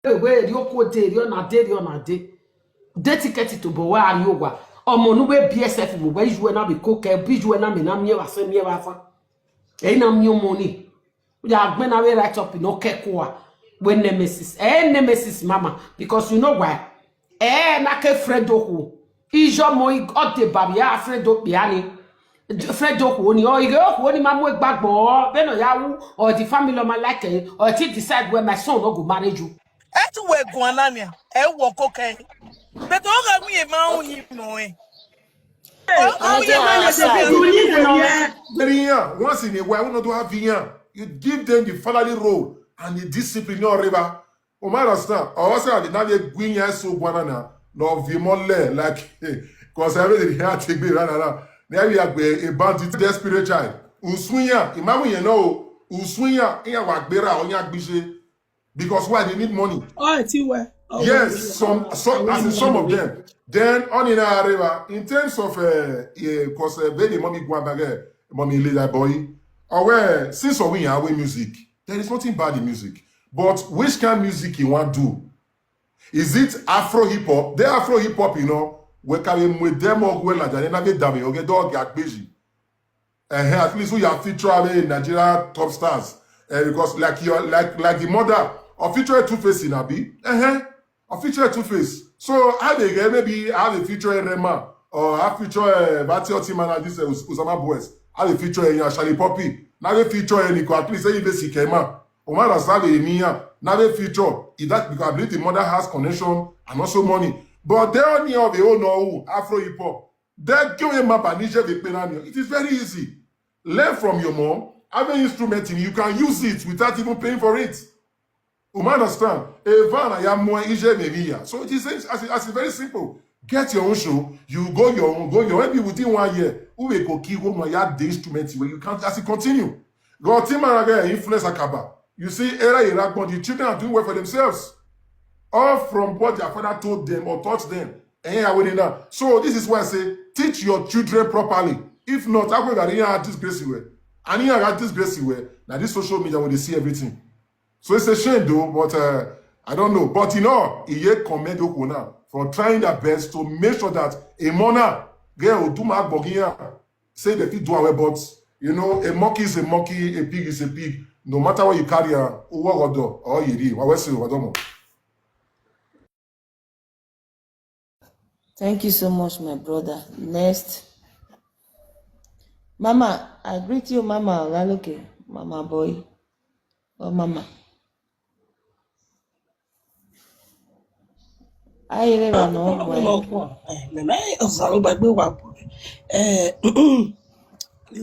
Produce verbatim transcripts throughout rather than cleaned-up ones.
Wẹ rhie okuo de, rhie ọna de, rhie ọna de. De tikẹti tobọ wẹ a rrie owa. Ọmọ ne u vbe biẹ sẹf vbe owa, iye uẹ na vbe koko, iye uẹ na mẹ na miẹn vbe asẹ, miẹn vbe avan. Ẹ i na miẹn ọmọ ni. Ya gbẹn na vbe write up ne ọ kẹ kua. Wẹ nemesis. Ẹ nemesis mama. Because you know why? Ẹ na ke friend okhuo. Iye ọmọ i, ọ deba vbe a friend okpia ni. Friend okhuo ni, ọ ighe okhuo ni ma mu egbe agbọn, ọ vbene ọ ya ru, ọ the family ọ ma like ẹre, ọ te decide wẹ my son no go marry you. Ẹ te wẹ guan na nian, ẹ wọ koko ẹre. But ọ gha win emwa uyin nọ ẹn. Ọ gha win emwa uyin nọ ẹn. Very young. Once in a while, we not do have young. You give them the fatherly role and the discipline, no river. O ma understand? Ọ sẹ na vbe gu iran eso guan na, ne ọ viọ emọ lẹ, like, cause everything he had to be right now. Now we are a bandit, desperate child. Usun iran, I ma wẹ iran nọ o. Usun iran, iran wa gberra, ọ iran gbije. Because why? They need money. Ọ ẹ ti wẹ. Yes, some, some, as in some of them. Then, on in Areva, in terms of, uh, yeah, cause uh, very mommy guan bag, mommy leader boy. Oh, well, since we are with music, there is nothing bad in music. But which kind of music you want do? Is it Afro hip hop? The Afro hip hop, you know, we can be with them or well like that, and they damn you get dog at busy. Uh, at least we have feature a Nigeria top stars. Uh, because like your like like the mother of feature Two Face in Abi. Uh-huh. Of feature Two Face. So I dey get maybe I have a feature Rema or I feature uh, Vati Otima and this uh, Us- Usama Boys. I have a feature uh, Charlie Poppy. Now they feature uh, Nico at least say you basic Kema. Omar Rasabe Emiya. Now they feature. Is that because I believe the mother has connection and also money. But they only have a own no Afro hip hop. They give him up and Niger they pay. It is very easy. Learn from your mom. Have an instrument in you can use it without even paying for it. You might understand. A van I am more easier than me here. So it is as, as it's very simple. Get your own show. You go your own, go your own. Maybe within one year, who will go key home and you have the instrument where you can as it continue. Go team and influence Akaba. You see, era Iraqbon, the children are doing well for themselves. All from what their father told them or taught them. Eh, I will now. So this is why I say teach your children properly. If not, I will got disgrace you. And you got disgrace you. Now this social media where they see everything. So it's a shame though, but uh, I don't know. But you know, he yet commend Okuna for trying their best to make sure that a mona get Oduma Bogia say they fit do away, but you know, a monkey is a monkey, a pig is a pig. No matter what you carry, uh, or you do, what we say, what don't. Thank you so much, my brother. Next. Mama, I greet you, Mama Olaloke, Mama Boy. Oh, Mama. Aye, Reva, no, boy. Mẹ, mẹ, Osanobua gbe wa bu. Eh,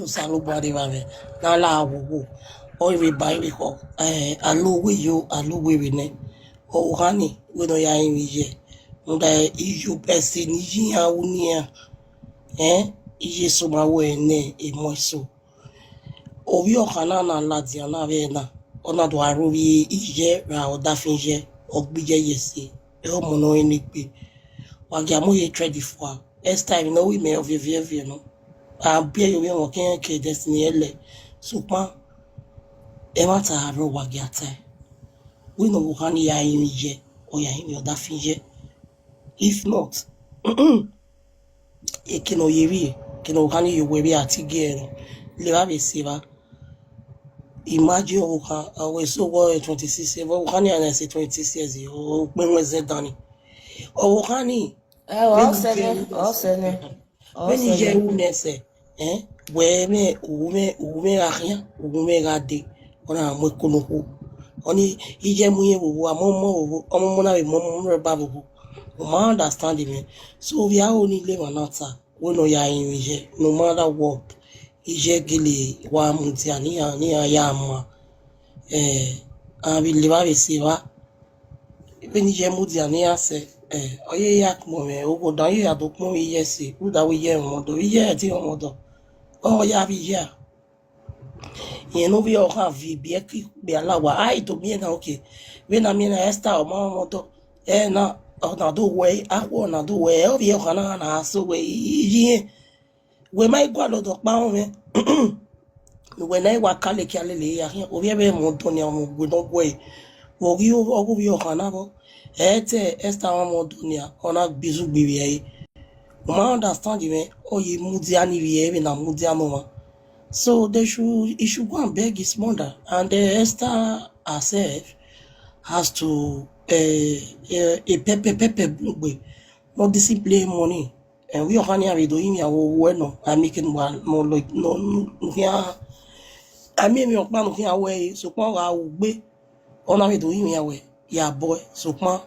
Osanobua de wa mẹ. Na la wo wo. O ive ba ive kho. Eh, alo we yo, alo we we ne. Ọ gha ni, wẹ ne ọ ya rinmwian ye. Rhunmwuda iyo ẹse ne I yi iran ru nian, ẹn, I ye sẹ ma wẹ ne emọ eso. Ovbi ọkhan na na ladian na vbe na, ọ na do aro vbe iye ra ọdafẹn iye, ọ gbe iye ye ẹse, ẹ ọmọ ne ọ rẹn egbe. Wa gia mu ye trade fua, next time ne ọ ru imẹ ọviẹviẹviẹ nọ. A biẹ ye ovbi ẹmwẹ ọkẹn ke Destiny ẹlẹ, sokpan ẹmwata aro wa gia tae. Wẹ ne ọvbokhan ni ya rinmwian ye, ọ ya rinmwian ọdafẹn iye. If not, eke ne ọ ye vbiẹ, eke ne ọvbokhan ni ye owẹ vbiẹ a ti gie ẹre, levba vbe sẹ evba. Imagine ọvbokhan, a wẹ so wọ twenty six years, ọvbokhan ni a na sẹ twenty six years, ọ kpe wẹn zẹ dan ni. Ọvbokhan ni, Ẹ, ọ sẹ nẹ, ọ sẹ nẹ. Vbene iye ru nẹ sẹ, ẹn, wẹ mwẹ, u mwẹ, u mwẹ gha khian, u mwẹ gha dee, ọ na mu eko ne okhuo. Ọni, iye mu irẹn vbe owa, ọmọ ọmọ vbe owa, ọmọ ọmọ na vbe mu ọmọ ọmọ rẹ ba vbe owa. U ma understand mwẹ. So, ovbi aro ni levba na ta, wẹ ne ọ ya rinmwian ye, no matter what, iye gele wa mudia ne iran, ne iran ya ma. Eh, a vbe levba vbe sẹ evba. Vbene iye mudia ne iran sẹ, eh, ọ ye ya kpọnmwẹ, oghọdan ye ya do kpọnmwẹ iye ẹse, rhunmwuda wẹ iye ẹmwẹ ọmọdọ, iye ẹdẹ ọmọdọ, ọ ya vbe iye a. Irẹn ne ovbi ọkhan viọ ibiẹki kpia la owa, a i do miẹn na oke. Vbene a miẹn na Esther ọ ma ọmọdọ, ẹ na, ọ na do wẹ, akhuẹ ọ na do wẹ, ovbi ọkhan na na so wẹ, iye irẹn. Wẹ ma i gualọ dọ kpa ọnrẹn, ne uwẹ na i wa ka leke a lele ya khian, ovbi ẹmwẹ ọmọdọ ni ọmọ uwẹ ne ọ guẹ, Vbe ọ ghi ọghe ovbi ọkhan na vbọ, ẹ i te Esther ọmọ Ọdọnia, ọ na gbe izugbe vbe ẹre. U ma understand mwẹ, ọ ye mudia ni vbe ẹre vbene a mudia ne ọmwa. So they should, he should go and beg his mother, and uh, Esther herself has to uh, uh, pepper pepper bun egbe, no discipline money. Ẹn, ovbi ọkhan ni a vbe do rinmwian vbe owẹ nọ, a miẹn ekene ne uwa nọ lọ nọ nọ khian, a miẹn emwi ọkpa ne u khian wẹ ẹre, sokpan ọ gha ru gbe, ọ na vbe do rinmwian wẹ ya bọe, sokpan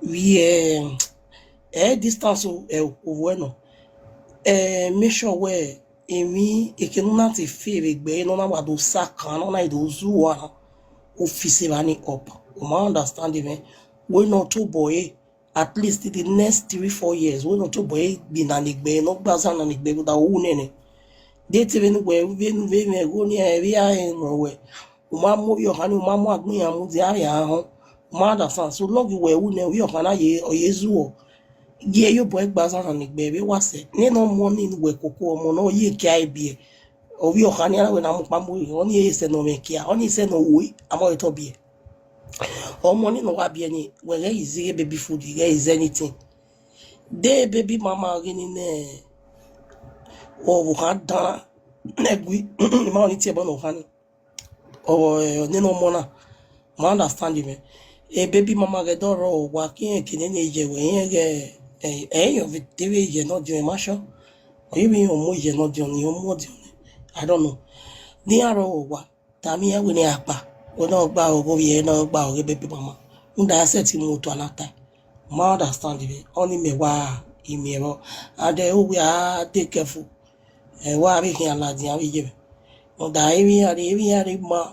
vbe ẹ distance o, ẹ ovbi ẹre nọ. Eh, make sure wẹ emwi ekene u na te fe vbe egbe ẹre ne ọ na wa do sa kan, ne ọ na do zu uwa na, u fix evba ni up. U ma understand mwẹ, wẹ ne ọ tobọ ẹre, at least the next three four years, wẹ ne ọ tobọ ẹre gbe na ne egbe ẹre, ne ọ gba zan na ne egbe ẹre, rhunmwuda u ru nene. De te vbene uwẹ vbene u vbe mwẹ igho ni, ẹ vbe a rẹn wẹ, u ma mu ovbi ọkhan ni, u ma mu agbọn iran mudia vbe a họn, u ma understand. So long wẹ ru nẹ, ovbi ọkhan na ye ọ ye zuọ, gie ye obọ ẹre gba zan na ne egbe ẹre vbe wa sẹ. Nene ọmọ ni ne uwẹ koko, ọmọ ne ọ ye kia ibiẹ, ovbi ọkhan ni a na wẹ ne a mu kpa mu, ọ ni sẹ ne ọ mwẹ kia, ọ ni sẹ ne ọ ru, a ma ọre tọ biẹ. Ọmọ ni ne ọ wa biẹ ni, wẹ ghẹ i zẹ ighe baby food, ghẹ i zẹ anything. De baby mama ghi ni nẹ, ọ vbe khan dan ẹgui, ima ọni tie ẹbọ ne ọ khan ni. Ọ nene ọmọ na, ma understand mwẹ. E baby mama ghẹ dọ rrọọ, wa ke irẹn ke nene ye wẹ, irẹn ghẹ, ẹ, ẹ, irẹn vbe te vbe ye ne ọ diọn, ma sure. Ọ ye vbe irẹn mu ye ne ọ diọn, ne irẹn mu ọdiọn nẹ. I don't know. Ne iran rrọọ wa, tama iran wẹ ne iran kpa, wẹ ne ọ gba ọghe ovbi ẹre, ne ọ gba ọghe baby mama. Rhunmwuda a sẹtin mu otua na ta. Ma understand mwẹ, ọni mẹ wa imiẹn vbọ. And uh, we are dey careful. Ẹ wa vbe khian ladian vbe iye mwẹ. Rhunmwuda emwi iran rre, emwi iran rre ma,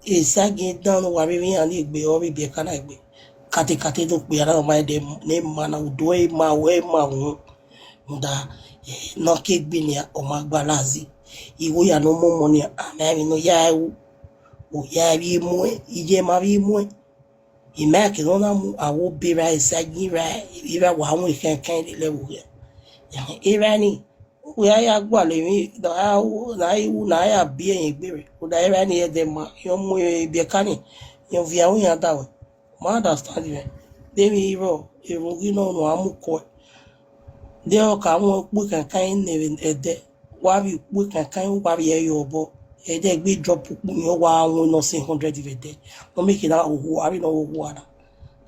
esagiẹn dan ne uwa rre emwi iran ni egbe, ọ vbe biẹ ka na egbe. Kate kate do kpia na, ọ ma dẹ ne ma na, udu ẹre ma, uwẹ ma wu. Rhunmwuda, eh, ne ọ ke gbe nian, ọ ma gba lazi. Igho ya ne ọ mọmọ nian, a ma emwi ne ọ ya ru. Ọ ya vbe muẹn, iye ma vbe muẹn. I ma ke ne ọ na mu, a wo be ra, esagiẹn ra, ivbi ra wa wọn kẹnkẹn lele vbe ughe. Erha ni, uwẹ a ya gualọ emwi, ne a ru, ne a ru, ne a ya biẹ ẹre egbe rẹ. Rhunmwuda erha ni ẹdẹ ma, irẹn mu ibiẹka ni, irẹn viọ aro iran da wẹ. Ma understand mwẹ. De emwi rrọọ, erhunmwu ghi nọ ne a mu kọe. De ọ ka wọn ukpu kankan ne ẹdẹ, wa vbe ukpu kankan, wa vbe ẹre obọ. Ẹdẹ gbe drop ukpu ni, ọ wa wọn nọ sẹ hundred vbe ẹdẹ. Nọ make na hoho, avbe nọ hoho a na.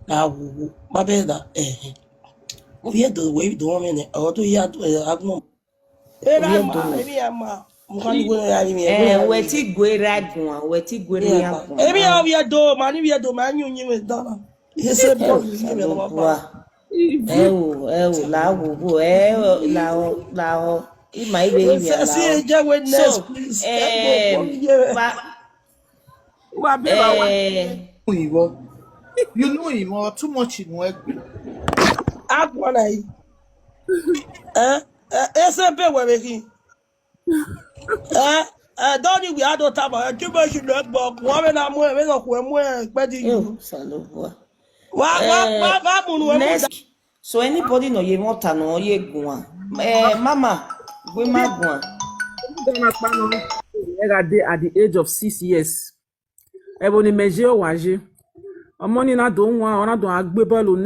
Na hoho. Ma bẹghe da, ẹhẹn. Ovbi Ẹdo wẹ do mwẹ nẹ, ọ do ya do, eh, agbọn. Erha ma, emwi ya ma. Mo kha ni wẹ ya ri mwẹ, eh, wẹ ti gue ra guan, wẹ ti gue ra guan. Emwi ya ovbi Ẹdo, ma ni ovbi Ẹdo, ma yan uyinmwẹ dan na. Ese bọ ni uyinmwẹ ne ọ ma ba. Ẹ o, ẹ o, la wo wo, ẹ o, la o, la o. Ima ibe ri mwẹ la o. Ese je wẹ next, so, please. Ẹ o, eh, ba, Wa be ba wa. Eh. Ìwọ. You know him or too much in egbe. Agbọn na yi. Eh, eh, ese be wẹ vbe khin. Eh, eh, don't you we had no time. Eh, too much in egbe. Wa be na mu, we no ku mu egbe di. Yo, Salobua. Wa, wa, wa, wa mu nu, eh, next. So anybody nọ ye mwẹ ọta nọ ye guan. Eh, mama, gue ma guan. Ghana kpa nọ, ẹ gha dey at the age of six years. Ẹvbo ne imẹ ye, ọ wa ye. Ọmọ ni na do wan, ọ na do a gbe bọọlu nẹ.